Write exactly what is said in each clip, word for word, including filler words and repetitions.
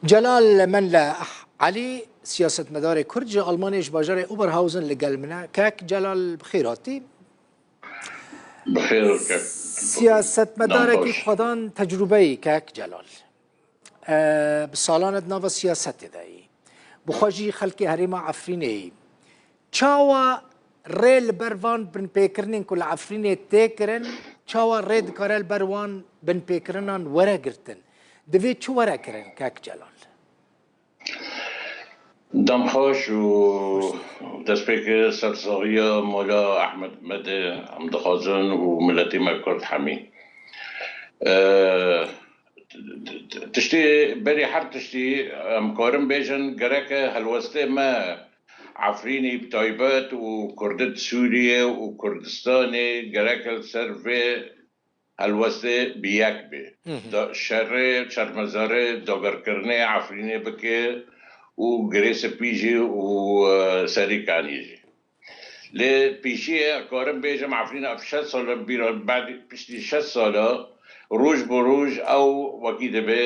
Celal Menle Elî, siyasetmedarê Kurd ji Almanyayê ji bajarê Oberhausen li gel min e. Kek Celal, bi xêr hatî. Bi xêr kek. Siyasetmedarekî Nambaş. Xwedan tecrûbeyî, kek Celal. E, bi salan e di nava siyasetê de yî. Bi xwe jî xelkê herêma Efrînê yî. Çawa rê li ber van binpêkirinên ku li Efrînê tê kirin, çawa rê dikare li ber wan binpêkirinan were girtin? Divê çi were kirin, kek Celal? Dem xweş û destpêkê sersaxiya Mola Ehmed Medê em dixwazin û miletê me Kurd hemî. Eee, tiştê, berî her tiştî em karin bêjin, gereke helwestê me Efrînî bi taybet û Kurdê di Sûriyê û Kurdistanê gereke li ser vê helwestê bi yek bê. Hı hı. Da, şerê, şermezarê, dagirkirinê Efrînê bike û Girê Spî jî û, e, Serî Kanî jî. Lê pêşiyê karim bêjim, Efrîn ev şeş sal e, bîra, bad, piştî şeş sal e, roj bi roj ew wekî dibe,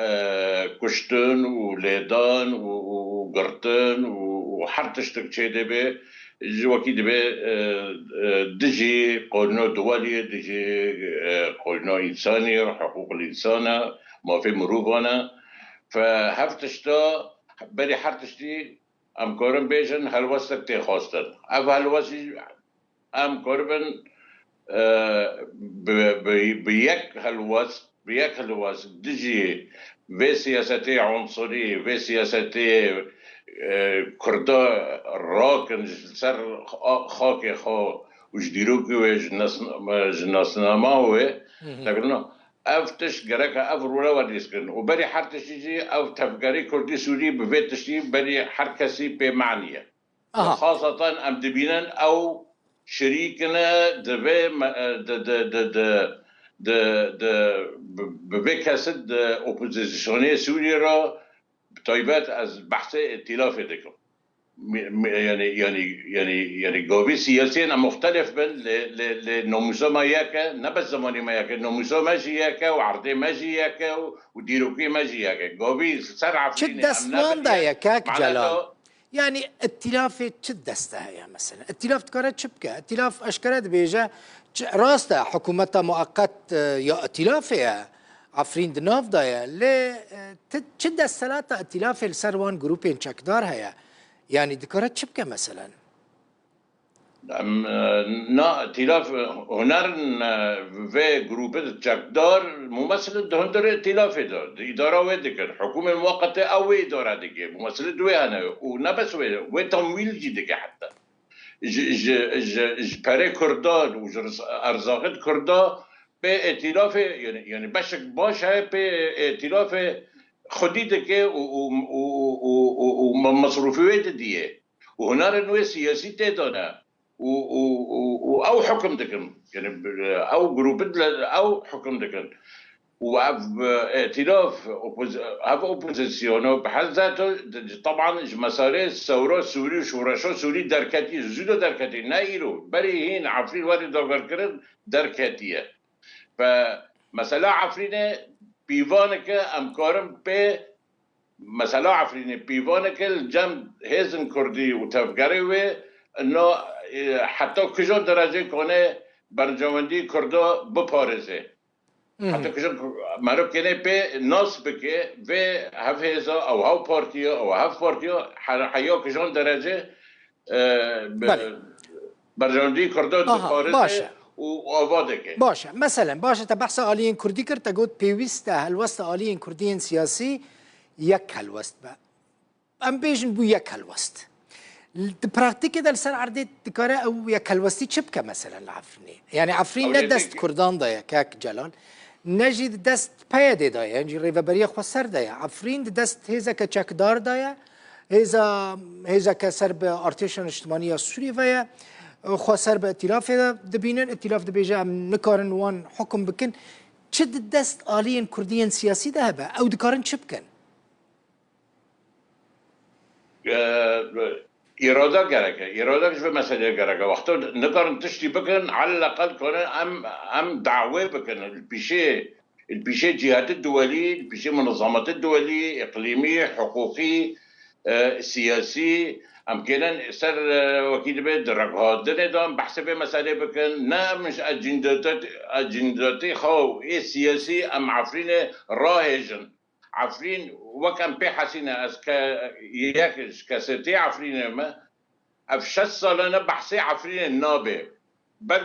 e, kuştin û lêdan û, û, û girtin û, û her tiştek çê dibe, ji wekî dibe, e, e, dijî qanûna duwelî, dijî, e, qanûna însanî, hiqûqil însan e, mafê mirovan e. Fe hev tişta, berî her tiştî em karin bêjin, helwestek tê xwestin. Ev helwest jî em karibin, e, bi, bi, bi yek helwest, bi yek helwest dijî vê siyasetê unsurî, vê siyasetê, e, Kurda rakin ji ser xa-, xakê xwe û ji dîrokê wê, ji nas-, ji nasnama wê, Hı hı. tekirina, ev tişt gereke ev role we lîskin. Û berî her tiştî jî ev tevgerê Kurdî Sûrî bi vê tiştî berî her kesî pê maniye. Aha. Xasatan em dibînin ew şirîk ne di vê me-, di, di, di, di, di, di, bi, bi vê kesî di opozîsyonê Sûriyê re bi taybet ez behsê îtîlafê dikim. Mi-, mi-, yanî, yanî, yanî, yanî gavî siyasiyên em muxtelif bin, lê, lê, lê namûsa me yek e, ne bes zimanê me yek e, namûsa me jî yek e û erdê me jî yek e û, û dîrokê me jî yek e. Gavî ser Efrînê Çi dest wan de ye, kek Celal? Yanî îtîlafê çi dest de heye mesela? Îtîlaf dikare çi bike? Îtîlaf eşkere dibêje, çi, rast e, hikûmeta mueqet, e, ya îtîlafê ye. Efrîn di nav de ye. Lê, e, ti, çi desthilata îtîlafê li ser wan grûpên çekdar heye? Yanî dikare çi bike mesela? Em, e, na, îtîlaf, e, hunerin, e, vê grûpê di çekdar, mûmesilin di hundirê îtîlafê de, di îdara wê dikin. Hikûmê muweqetê ew wê îdare dike. Mûmesilin di wê hene. Û ne bes wê, wê tamwîl jî dike heta. Ji, ji, ji, ji perê Kurda û ji riz-, erzaqê Kurda pê îtîlafê, yanî, yanî beşek baş heye pê îtîlafê xwedî dike û, û, û, û, û, û, û me-, mesrûfê wê didiye. Û hunerên wê siyasî tê de ne. Û, û, û, û ew hukum dikin. Yanî, ew grûpin le ew hukum dikin. Û ev, e, îtîlaf, opoz-, ev opozîsyona bi hel zato, di, di, teban ji mesarê sewra Sûrî û şoreşa Sûrî derketî, zû de derketî, ne îro. Berî hîn Efrîn werî dagirkirin derketiye. Ve mesela Efrînê pîvaneke em karin pê, mesela Efrînê pîvaneke li cem hêzin Kurdî û tevgerê wê, no, e, heta kija derecê kone berjewendî Kurda biparêze. Hı hı. Heta kija mero kêne pê nas bike vê hev hêza, ew hev partiya, ew hev partiya, he-, heya kijan derece, e, bi-, Belê. berjewendî Kurda Aha, baş e. diparêze û ava dike. Baş e. Meselen, baş e, te behsa aliyên Kurdî kir, te got pêwîst e helwesta aliyên Kurdiyên siyasî yek helwest be. Em bêjin bû yek helwest. Di praktîkê de li ser erdê dikare ew yek helwestî çi bike meselen li Efrînê? Yanî Efrîn Ew ne lê dest dike. Kurdan de ye, kek Celal, ne jî di dest P Y D de ye, yan jî Rêveberiya Xweser de ye. Efrîn di dest hêzeke çekdar de ye. Hêza, hêzeke ser bi artêşa niştimanî ya Sûrî ve ye. Xweser bi îtîlafê de dibînin. Îtîlaf dibêje em nikarin wan hukum bikin. Çi di dest aliyên Kurdiyên siyasî de hebe? Ew dikarin çi bikin? E, îrade gerek e. Îrade ji vê meseleyê gerek e. Wexta nikarin tiştî bikin, elleqal karin em, em dawê bikin. Li pîşê Li pîşê cîhatê duwelî, li pîşê munezametê duwelî, îqlîmî, hiqûqî, e, siyasî, em kênen ser, e, wekî dibe di raghatinê de em behsê vê meselê bikin. Ne em ji ecîndatê, ecîndatê xwe û ê siyasî em Efrînê rahêjin. Efrîn wek em pê hesîne, ez ke-, yek ji kesêtê Efrînê me, ev şeş sal e ne behsê Efrînê nabe. Ber,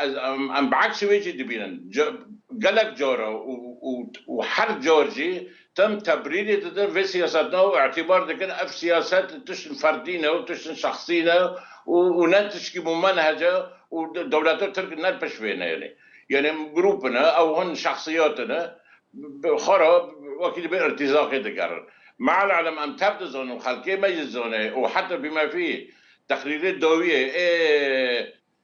ez, em, em bi eksî wê jî dibînin. Ca-, gelek cara û, û, û her car jî tim tebrîrê didin vê siyasetine û îtîbar dikin ev siyaset tiştin ferdî ne û tiştin şexsî ne û, û ne tişkî mumenhece û de-, dewleta Tirk ne li pişt vê ne, yanî. Yanî grûp ne, ew hin şexsiyat ne, bi xwe re wekî dibe irtîzaqê digerin. Meal elem em tev dizanin, xelkê me jî dizane û heta bîmefî teqrîrê dawiyê ê,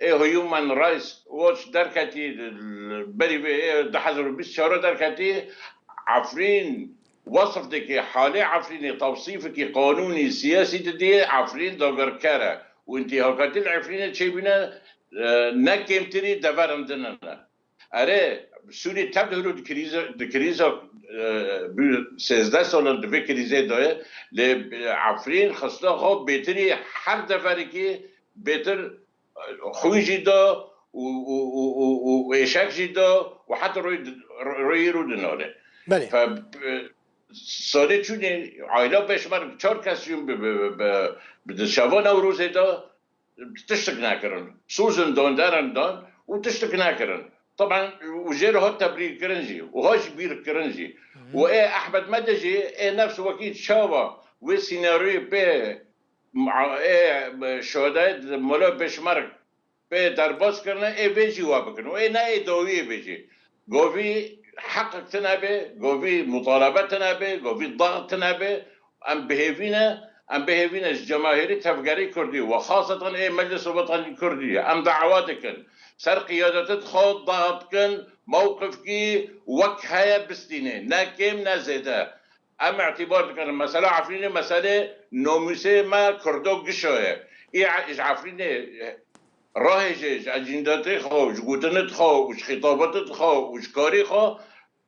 ê Human Rights Watch derketî berî vê ê du hezar û bîst çar derketî, Efrîn wesf dike, halê Efrînê tewsîfekî qanûnî siyasî didî, Efrîn dagirker e û întîhakatî li Efrînê çêbûne, e, ne kêmtirî deverindin e. Erê, Sûrî tev dihilo di krîze, di krîza, e, bi sêzdeh salan di vê krîzê de ye. Lê, e, Efrîn xista xwe bêtirî her deverekî bêtir, e, xwî jî da û, û, û, û, û êşek jî da û heta rûyê, rûyê rû dinare. Belê. Fe, e, salê çûnê aîla Beşmer çar kes jî bi, bi, bi, bi, bi di şeva Newrozê de tiştik nekirin. Sûzin dan, derin dan û tiştik nekirin. Taban û jê re hat tebrîrkirin jî û hat jî bîrkirin jî. Û ê Ehmed Mede jî ê nefs wekî çawa wê sînaryoyê pê ma-, ê şohedayê Mela Beşmerg pê derbas kirine, ê vê jî wa bikin. Û ê ne ê dawiyê vê jî. Govî heqek tine be, govî mutalebe tine be, govî dax tine be. Em bi hêvî ne, em bi hêvî ne ji cemahêrî tevgerê Kurdî û xaseten ê Meclisa Wetanî Kurdî em dawa dikin. Ser qiyadetê xwe dax bikin, mewqifkî wek heye bistîne. Ne kêm ne zêde. Em îtîbar dikin. Mesela Efrînê meselê nomûsê me Kurdo gişo ye. Ê ji Efrînê rahêje, ji ecîndatê xwe, ji gotinê xwe, ji xîtabatê xwe, ji karê xwe,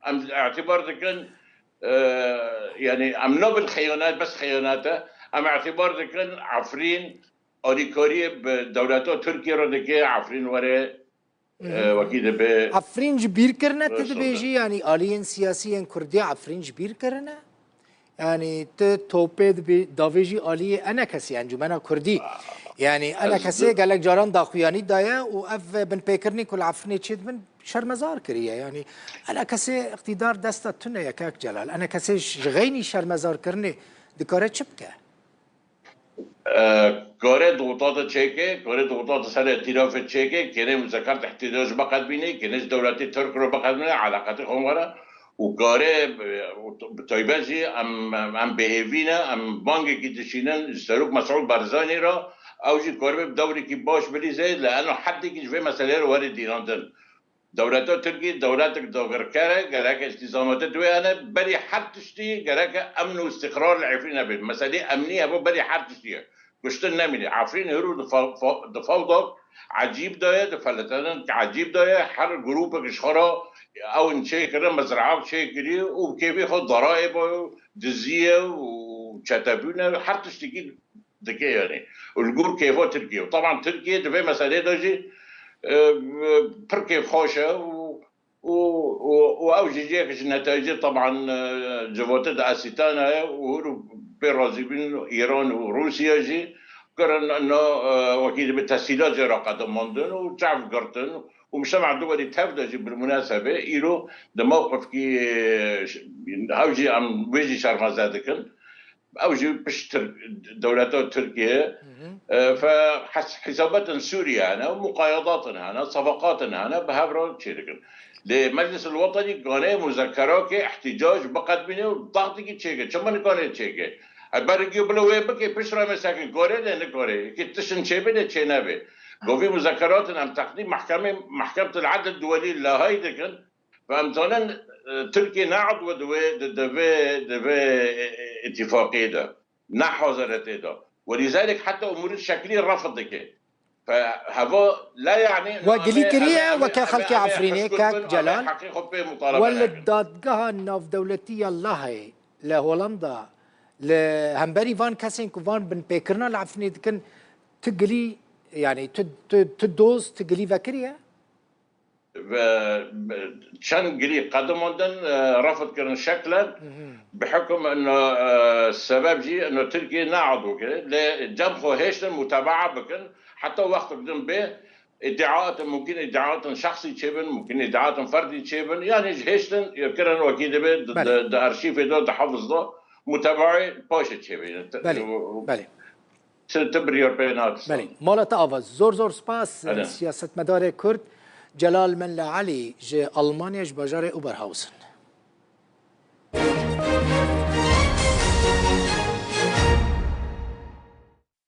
em îtîbar dikin, e, yanî em nabin xeyanet, bes xeyanet e. Em îtîbar dikin Efrîn alîkariyê bi dewleta Tirkiye re dike, Efrîn were, e, wekî dibe. Efrîn ji bîr kirine, tu dibêjî, yanî aliyên siyasî yên Kurdî Efrîn ji bîr kirine? Yanî tu topê dibê-, davêjî aliyê enekesê, Encûmena Kurdî. Yanî enekesê gelek caran daxuyanî daye û ev binpêkirinê ku li Efrînê çêdibin şermezar kiriye. Yanî enekesê iqtîdar desta tune ye, kak Celal. Enekesê ji xeynî şermezarkirinê dikare çi bike? E, kare dotata çêke, kare dotata ser îtîrafê çêke, kêne muzekeret îhtîyac biqedbîne, kêne ji dewletê Tirk re biqedbîne, eleqetê xwe were. Û kare, e, û t-, bi taybet jî em, em, em bêhêvî ne, em bangekî dişînin ji Serok Mesûd Barzanî re, ew jî karibe bi dewrekî baş bilîze, li eno heddekî ji vê meseleyê re were dîrandin. Dewleta Tirkî dewletek dagirker e, gerek îltîzamatê di wê hene, berî her tiştî gerek e emn û îstîqrar li Efrîn hebe. Meselê emnî hebe berî her tiştî ye. Kuştin nemîne. Efrîn hiro di fa-, fa-, di fewda ecîb de ye, di feletenin ecîb de ye. Her grûpek ji xwe re ew in çêkirin, mezraa çêkirî û bi kêfê xwe darayê bayo, diziyê û çetebûne, her tiştekî dike yanî. Û li gor kêfa Tirkiye. Û teban Tirkiye di vê meselê de jî, e, pir kêfxweş e û, û, û, û ew jî yek ji netayicê teban, e, civatê di Esîtana ye û hûr û pê razîbîn Îran û Rûsya jî kirin no, e, wekî dibe tesîlat jê re qedimandin û çav girtin û mujtema duwelî tev de jî bilmûnesebe îro di mewqifkî, e, ew jî em wê jî şermeze dikin. Ew jî pişt Tirk-, dewleta Tirkiye, e, fe-, hes-, hisabetin Sûriye hene, muqayadatin hene, sefaqatin hene, bi hev re çêdikin. Lê Meclis el Wetenî ganê muzekerakê îhtîcac biqedbîne û daxtikî çêke. Çima nikane çêke? Ev bergiyo bila wê bike, pişt re me sekin kare lê nikare. Ki tiştin çêbine çênebe. Govî muzekeratin em teqdîm mehkemê, Mehkemetil Edl Duwelî Lahayî dikin. Ve em zanin, e, Tirkiye ne edwe di vê, di, di vê, di vê, e, e, îtîfaqiyê de. Ne hazir e tê de. Welîzalek heta umûrê şeklî refd dike. Fe heva la yani We gilî kiriye weke xelkê Efrînê, kak Celal? We li dadgeha navdewletî ya Lahê li Holanda li hemberî van kesên ku van binpêkirina li Efrînê dikin, tu gilî, yani tu, tu, tu doz, tu gilî vekiriye? Ve çend gilî qedimandin, e, refd kirin şeklen, bi hukm ino, e, sebeb jî ino Tirkiye ne adû kir. Lê cem xwe hêştin mutabaa bikin, heta wextek din bê îddiatin, mumkin îddiatin şexsî çêbin, mumkin îddiatin ferdî çêbin, yanî ji hêştin kirin wekî dibe di, Belê. di, di arşîvê de, di hefiz de, mutabaayê paşê çêbin. Belê, belê. Ti, ti biryar pê nadistan. Belê. Mala te ava. Zor zor spas, Ede. siyasetmedarê Kurd Celal Mella Elî ji Almanya, ji bajarê Oberhausen.